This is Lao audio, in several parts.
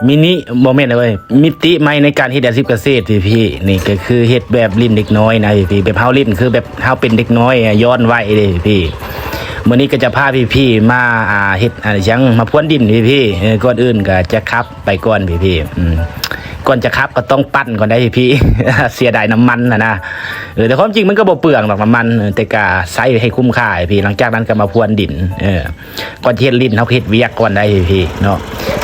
ມິນິ ບໍ່ແມ່ນເວີຍ ມິຕິໃໝ່ໃນການເຮັດອາຊີບກະເສດພີ່ໆ ນີ້ກໍຄືເຮັດແບບຫຼິ້ນເດັກນ້ອຍນະພີ່ໆ ແບບເຮົາຫຼິ້ນຄືແບບເຮົາເປັນເດັກນ້ອຍຍ້ອນໄວເດ້ພີ່ໆ. ມື້ນີ້ກໍຈະພາພີ່ໆມາ ອ່າ ເຮັດ ອ່າ ຫຍັງ ມາພວນດິນພີ່ໆ. ເອີ ກ່ອນອື່ນກໍຈະຂັບໄປກ່ອນພີ່ໆ ອືມ ກ່ອນຈະຂັບກໍຕ້ອງປັ່ນກ່ອນໄດ໋ພີ່ໆ ເສຍດາຍນ້ຳມັນຫັ້ນນະ. ເອີ ແຕ່ຄວາມຈິງມັນກໍບໍ່ເປືອງດອກນ້ຳມັນ ເອີ ແຕ່ກໍໃຊ້ໃຫ້ຄຸ້ມຄ່າພີ່. ຫຼັງຈາກນັ້ນກໍມາພວນດິນ ເອີ ກ່ອນຈະເຮັດຫຼິ້ນ ເຮົາກໍເຮັດວຽກກ່ອນໄດ໋ພີ່ເນາະ.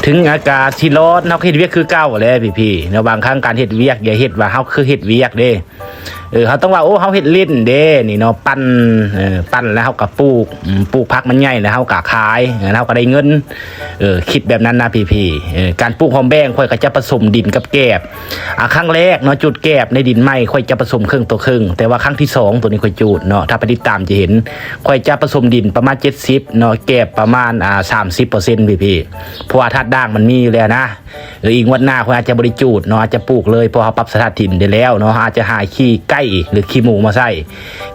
ເຖິງອາກາດຊິຮ້ອນ ເຮົາກໍເຮັດວຽກຄືເກົ່າແຫຼະພີ່ໆເນາະ. ບາງຄັ້ງການເຮັດວຽກ ຢ່າເຮັດວ່າເຮົາຄືເຮັດວຽກເດ້ ເອີ ເຮົາຕ້ອງວ່າ ໂອ້ ເຮົາເຮັດຫຼິ້ນເດ້ນີ້ເນາະ. ປັ່ນ ເອີ ປັ່ນແລ້ວເຮົາກໍປູກ ອືມ ປູກຜັກມັນໃຫຍ່ແລ້ວເຮົາກໍຂາຍ ແລ້ວເຮົາກໍໄດ້ເງິນ. ເອີ ຄິດແບບນັ້ນນະພີ່ໆ. ເອີ ການປູກຫອມແບງ ຂ້ອຍກໍຈະປະສົມດິນກັບແກບ. ອ່າ ຄັ້ງແລກເນາະ ຈູດແກບໃນດິນໃໝ່ ຂ້ອຍຈະປະສົມເຄິ່ງຕໍ່ເຄິ່ງ ແຕ່ວ່າຄັ້ງທີສອງ ໂຕນີ້ຂ້ອຍຈູດເນາະ ຖ້າໄປຕິດຕາມຈະເຫັນ ຂ້ອຍຈະປະສົມດິນປະມານເຈັດສິບເນາະ ແກບປະມານ ອ່າ ສາມສິບເປີເຊັນພີ່ໆ ເພາະວ່າທາດດ່າງມັນມີຢູ່ແລ້ວນະ. ເອີ ອີກງວດໜ້າຂ້ອຍອາດຈະບໍ່ໄດ້ຈູດເນາະ ອາດຈະປູກເລີຍ ເພາະເຮົາປັບສະຖານທີ່ດິນໄດ້ແລ້ວເນາະ ເຮົາອາດຈະຫາຂີ້ໄກ່ ຫຼື ຂີ້ໝູມາໃສ່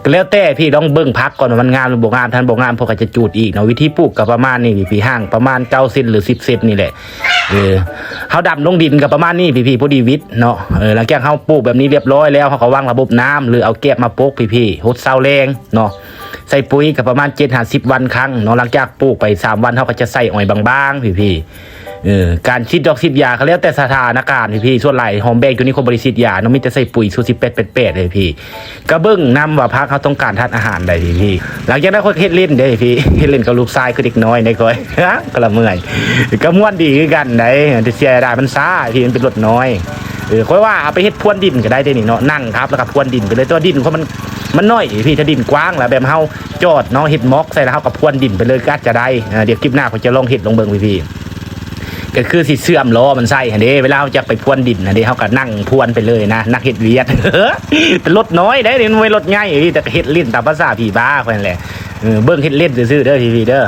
ກໍແລ້ວແຕ່ພີ່ ລອງເບິ່ງຜັກກ່ອນວ່າມັນງາມ ຫຼື ບໍ່ງາມ. ຖ້າມັນບໍ່ງາມ ພວກກໍຈະຈູດອີກເນາະ. ວິທີປູກກໍປະມານນີ້ພີ່ໆ ຫ່າງປະມານເກົ້າເຊັນ ຫຼື ສິບເຊັນນີ້ແຫຼະ. ເອີ ເຮົາດຳລົງດິນກໍປະມານນີ້ພີ່ໆ ພໍດີຫວິດເນາະ. ເອີ ຫຼັງຈາກເຮົາປູກແບບນີ້ລຽບຮ້ອຍແລ້ວ ເຮົາກໍວາງລະບົບນ້ຳ ຫຼື ເອົາແກບມາປົກພີ່ໆ ຫົດເຊົ້າແລງເນາະ. ໃສ່ປຸ໋ຍກໍປະມານເຈັດຫາສິບວັນຄັ້ງເນາະ. ຫຼັງຈາກປູກໄປສາມວັນ ເຮົາກໍຈະໃສ່ອອຍບາງໆ ພີ່ໆ. ເອີ ການສີດດອກສີດຢາກໍແລ້ວແຕ່ສະຖານະການພີ່ໆ. ສ່ວນຫຼາຍຫອມແບງໂຕນີ້ຂ້ອຍບໍ່ໄດ້ສີດຢາເນາະ ມີແຕ່ໃສ່ປຸ໋ຍສູດສິບແປດ ແປດ ແປດ ເລີຍພີ່. ກໍເບິ່ງນຳວ່າຜັກເຮົາຕ້ອງການທາດອາຫານໃດພີ່ໆ. ຫຼັງຈາກນັ້ນຂ້ອຍເຮັດຫຼິ້ນເດ້ພີ່ ເຮັດຫຼິ້ນກັບລູກຊາຍຄືເດັກນ້ອຍໃດຂ້ອຍ ກໍລະເມື່ອຍ ກໍມ່ວນດີຄືກັນໃດ໋ ແຕ່ເສຍດາຍມັນຊ້າພີ່ ມັນເປັນລົດນ້ອຍ. ເອີ ຂ້ອຍວ່າເອົາໄປເຮັດພວນດິນກໍໄດ້ເດ້ນີ້ເນາະ ນັ່ງທັບແລ້ວກໍພວນດິນໄປເລີຍ. ແຕ່ວ່າດິນຂອງມັນ ມັນໜ້ອຍພີ່ ຖ້າດິນກວ້າງແລ້ວແບບເຮົາຈອດເນາະ ເຮັດມັອກໃສ່ແລ້ວເຮົາກໍພວນດິນໄປເລີຍ ກໍອາດຈະໄດ້. ເອີ ດຽວຄລິບໜ້າຂ້ອຍຈະລອງເຮັດລອງເບິ່ງພີ່ໆ. ກໍຄືຊິເຊື່ອມລໍ້ມັນໃສ່ຫັ້ນເດ້ ເວລາເຮົາຈະໄປພວນດິນຫັ້ນເດ້ ເຮົາກໍນັ່ງພວນໄປເລີຍນະ ນັ່ງເຮັດວຽກ. ເປັນລົດນ້ອຍເດ້ ມັນບໍ່ແມ່ນລົດໃຫຍ່ພີ່ ແຕ່ກໍເຮັດຫຼິ້ນຕາມພາສາຜີບ້າຂ້ອຍຫັ້ນແຫຼະ. ເອີ ເບິ່ງເຮັດຫຼິ້ນຊື່ໆເດີພີ່ໆເດີ.